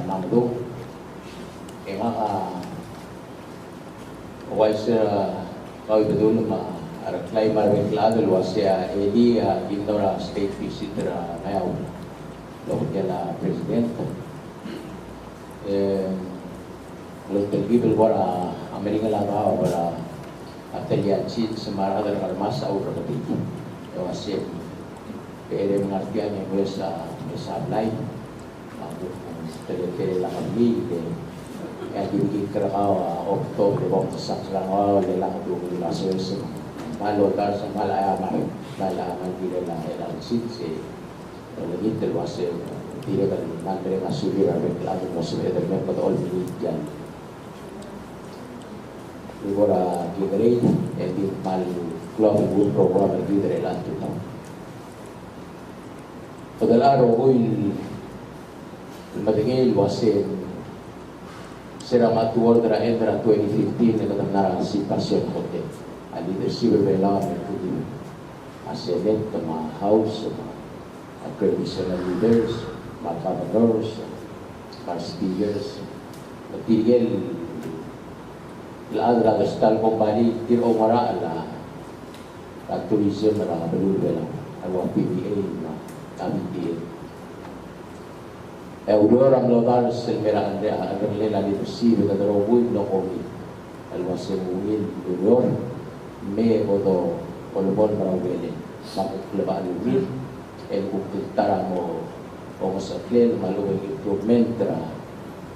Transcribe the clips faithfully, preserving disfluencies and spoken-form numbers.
Ng medung, e ngak a uaisei er kau Ibedul me a reklai me a rebek el chad el uasei a Eli a di mlo er a state visit er a Ngeaur el obengkel a president. E, ng telkib el kora meringel a daob er a a telial sils me a rechad er a Ngermasech a urrekedii. E uasei, e cherei el ngar tiang e mesa, mesa blai. Me a kuk teletelel a ngar er ngii, e a ki, ki kerekau a October, bo msang er a ngau, le lak du ngii a soes, me a lodars, me a la, me a la, me a kirel a, el sils, e olengit el uasei, dirrek el kmal mereng a sulir a rebek el chad el mo sebeched el me kede olengit tiang. Ng kora ki ngerei, e di kmal klou a program er kid er chelecha el tutau. Kede locha rokui el medengei el uasei, se er a matuord er a end er a twenty fifteen, e kede mla er a Symposium Hotel. A leadership er a Belau a me kuk a Senate me a House me a traditional leaders me a governors me a speakers me tirke el chad er a dostal company tir a oungerachel a tourism er a beluu er a Belau, a ua P V A me a V T A. E a ureor a mlo dars el mei er a, a, a, a leadership e kede rokui el mlo komi el uasei ng ungil el ureor me bo dolemolem er a urerel me a kuk klebachel el ungil el kuk ta er a mo, mo omesecheklel me a lechub e ng improvement er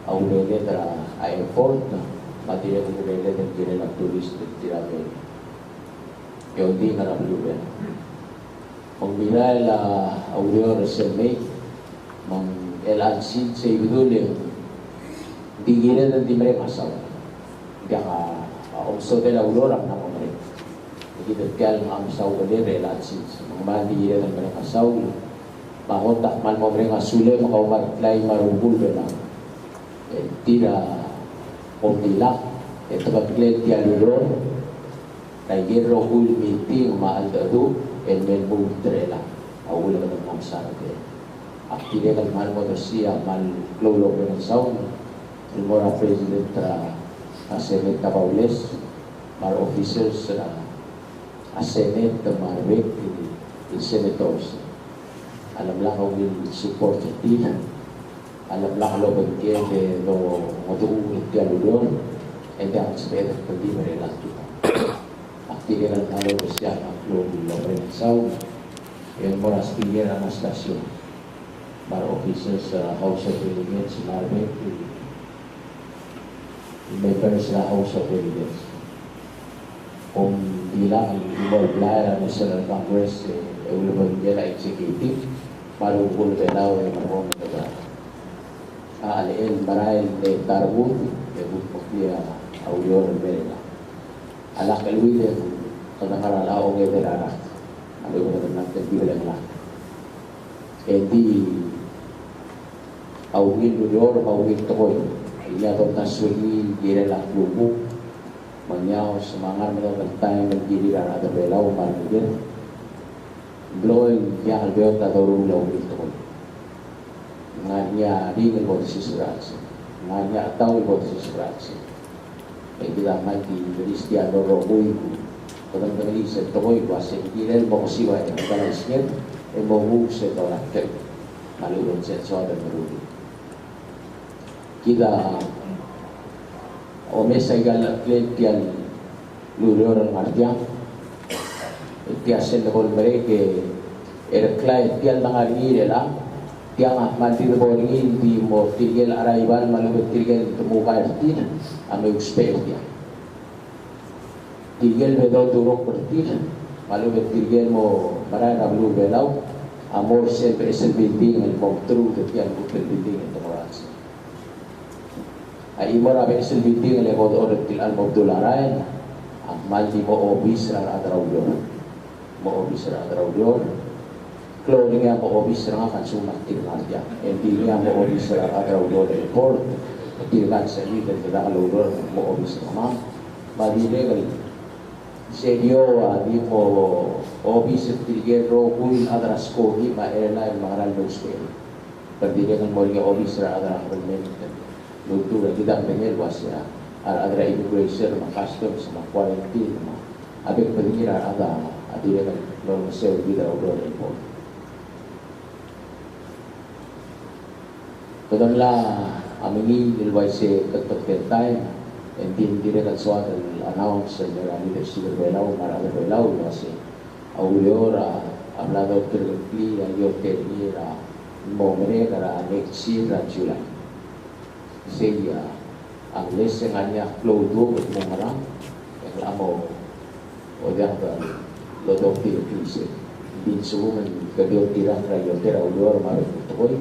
a urerel er a airport me a dirrek el urerel el kirel a tourist el tir a mei. E oldingel er a beluu er a Belau. Me ng merael a ureor er sel mei, me ng chelecha el sils e Ibedul e ng di kired el di mereng a saul. Ng diak a, a omesodel a ureor a mla mo merek. E kid er tia el ngar a saul er chelecha el sils. Me ng kmal di kired el mereng a saul. Me a kot a kmal mo mereng a sulem me kau me a reklai me a rubekul er a Belau. E tir a omdilak, e te kemeklel tia el ureor, er aike el rokui el meeting me a cheldecheduch el me lmuut er chelechang. A uchul e kede mla mesa er tir. Ak dirrek el kmal mo odersii a kmal klou el omereng el saul el mo er a president er a Senate a Baules, me a re officers er a Senate me a rebek el senators. A lemlak a ungil support er tir. A lemlak lobengked e dongedecheduch er tia el ureor, e ng diak el sebeched el di merek el a tutau. Ak dirrek el kmal odersii a klou el omereng el saul el mo er a speaker er a Anastacio me a re officers er a House of Delegates me a rebek el members er a House of Delegates. Kom diak el mo blai er a National Congress, e, e ulebengkel a executive, me a rubekul Belau e merekong e kede a, a, el merael e ta er a booth, e kuk mekngit a ureor el mei er chelechang. A lak el uil e kede ngar er a ongedei er a rak. A lechub e kede mla telkib el chengelak. E di a ungil el ureor me a ungil tekoi el ngii a doltasu er ngii el kirel a klukuk me a ngiaos me a ngar er a medal el taem el kirir a rechad er a Belau me a rengud. Ng mlo el diak el beot a doruul a ungil tekoi. Ng ngar er ngii a ringel el bo desiseb er a chelsel. Ng ngar er ngii a taul el bo desiseb er a chelsel. E kid a kmal di melis tia el rokui, kede medengelii sel tekoi el uasei ng kirel mo kesiu a ikel a isnged, e mo kuk sel dolai kel. Me a lechub e ng sel soad el meruul. Kid a omes a ikal a klel tia el ureor el ngar tiang. E tia sel lebo el merek e er a klai tia el dengar er ngii er chelechang, tiang a kmal di debo er ngii el di mo tirke el arrival me a lechub e tirke el demukai er tir a me ousbech er tiang. Tirke el bedul el durokl er tir me a lechub e tirke el mo merael er a beluu er a Belau a mo er sel beches el building el mo mteruul er tia el kuk el building el te mo er a chelsel. A chimo er a beches el building el eko dechor er tir el mo bedul a rael a kmal di mo obis er a rechad er a ureor. Mo obis er a rechad er a ureor. Klou er ngii a mo obis er ngak a lsekum ak dirkak ngar tiang. E ng di ngii a mo obis er a rechad er a ureor el board, tirka el sebechir el diak loureor el mo obis er kemam. Me a dirrek el C D O a di mo obis er tirke el rokui el chad er a skoki me a airline me a ngera el lousbech. Dirrek el mo er ngii a obis er a rechad er a government el ultuil er kid a bedengel el uasei a rechad er a immigration me a customs me a quarantine me a bek el bedengir a rechad a dirrek el olengeseu er kid er a ureor el airport. Kede mla mengiil el uaisei kede, kede taem, e ng di dirrek el soad el announce el mo er a leadership er a Belau me a rechad er a Belau el uasei a ureor a bla doterkeklii a ioter er ngii er a mo merek er a next year er a July. Sei a, unless e ng ngar er ngii a klou el duubech el mo ngerang, e ng locha mo diak lodobech er a krisis. Ng di lsekum e kede di otirakl er a ioter a ureor me a bek el tekoi,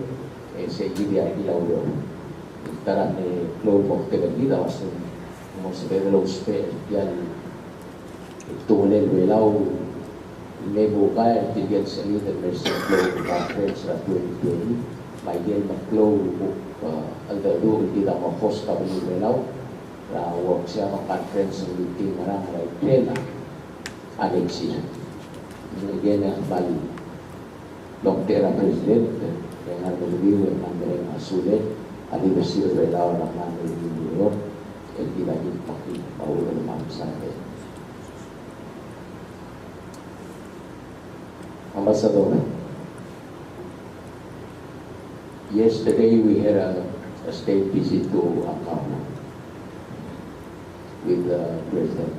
e sei kid a ikel ureor. Ta er a klou el moktek er kid a uasei ng mo sebeched el ousbech er tia el tungel el Belau el me bukai er tirke el sel leader el mer sel klou el conference er a twenty twenty, me aike el meklou el kuk, eh, cheldecheduch el kid a mo host a beluu er a Belau er a workshop me a conference el meeting er a ngerang er a April a next year. Again, e ak kmal lomtechei er a President, e ng ngar er a Belau, e ng ngar er a Belau a sulel a leadership er a Belau er a ngar er a Belau, el kid a kid pakil, me a uchul me a mesa. Ambassador, yesterday we had a, a state visit to Macau with the president.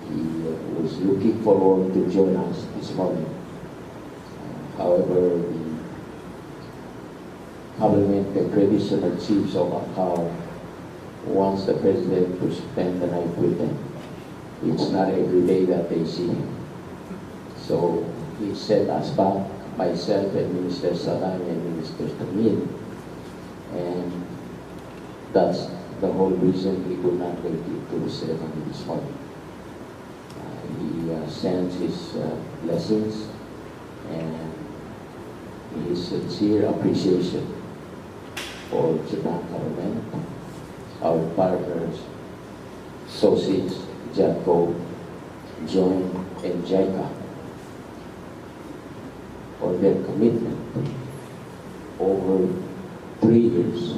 He, uh, was looking forward to join us this morning. However, the government, the traditional chiefs of Macau wants the president to spend the night with them. It's not every day that they see him. So he sent us back, myself and Minister Sadang and Minister Temin, and that's the whole reason he could not make it to the ceremony this morning. Uh, he, uh, sends his, uh, blessings and his sincere appreciation for Japan government, our partners, SOSIS, JATCO, JOINT, and JICA, for their commitment. Over three years,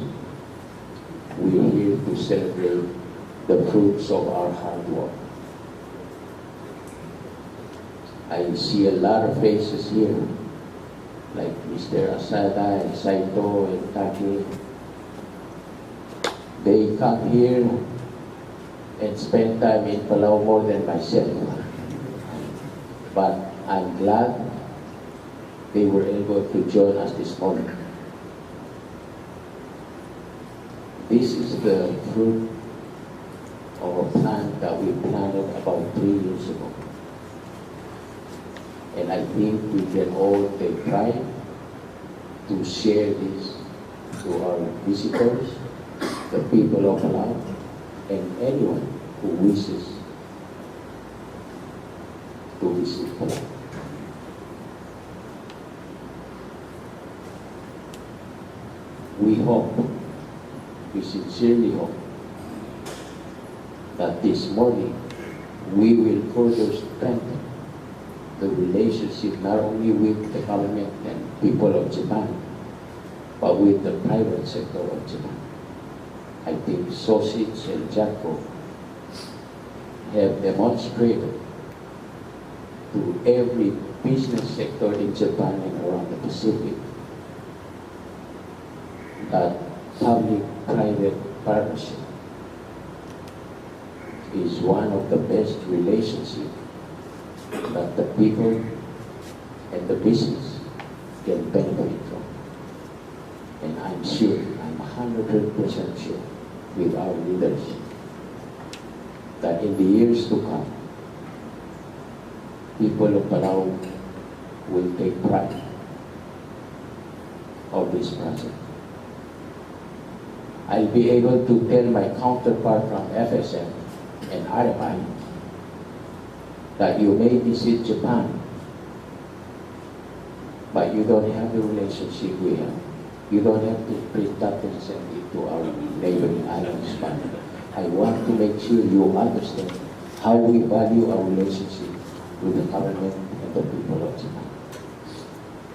we are here to celebrate the fruits of our hard work. I see a lot of faces here, like Mister Asada and Saito and Taki. They come here and spend time in Palau more than myself. But I'm glad they were able to join us this morning. This is the fruit of a plan that we planted about three years ago. And I think we can all take pride to share this to our visitors, the people of Palau, and anyone who wishes to visit Palau. We hope, we sincerely hope that this morning we will further strengthen the relationship not only with the government and people of Japan, but with the private sector of Japan. I think SOSIS and JATCO have demonstrated to every business sector in Japan and around the Pacific that public-private partnership is one of the best relationship that the people and the business can benefit from. And I'm sure, I'm hundred percent sure with our leaders that in the years to come, people of Palau will take pride of this project. I'll be able to tell my counterpart from F S M and R F I that you may visit Japan, but you don't have the relationship we have. You don't have to print that and send it to our neighboring islands, but I want to make sure you understand how we value our relationship with the government and the people of Japan.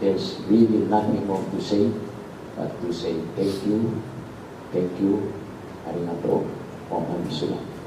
There's really nothing more to say. to say thank you, thank you, arigato, kom kmal mesulang.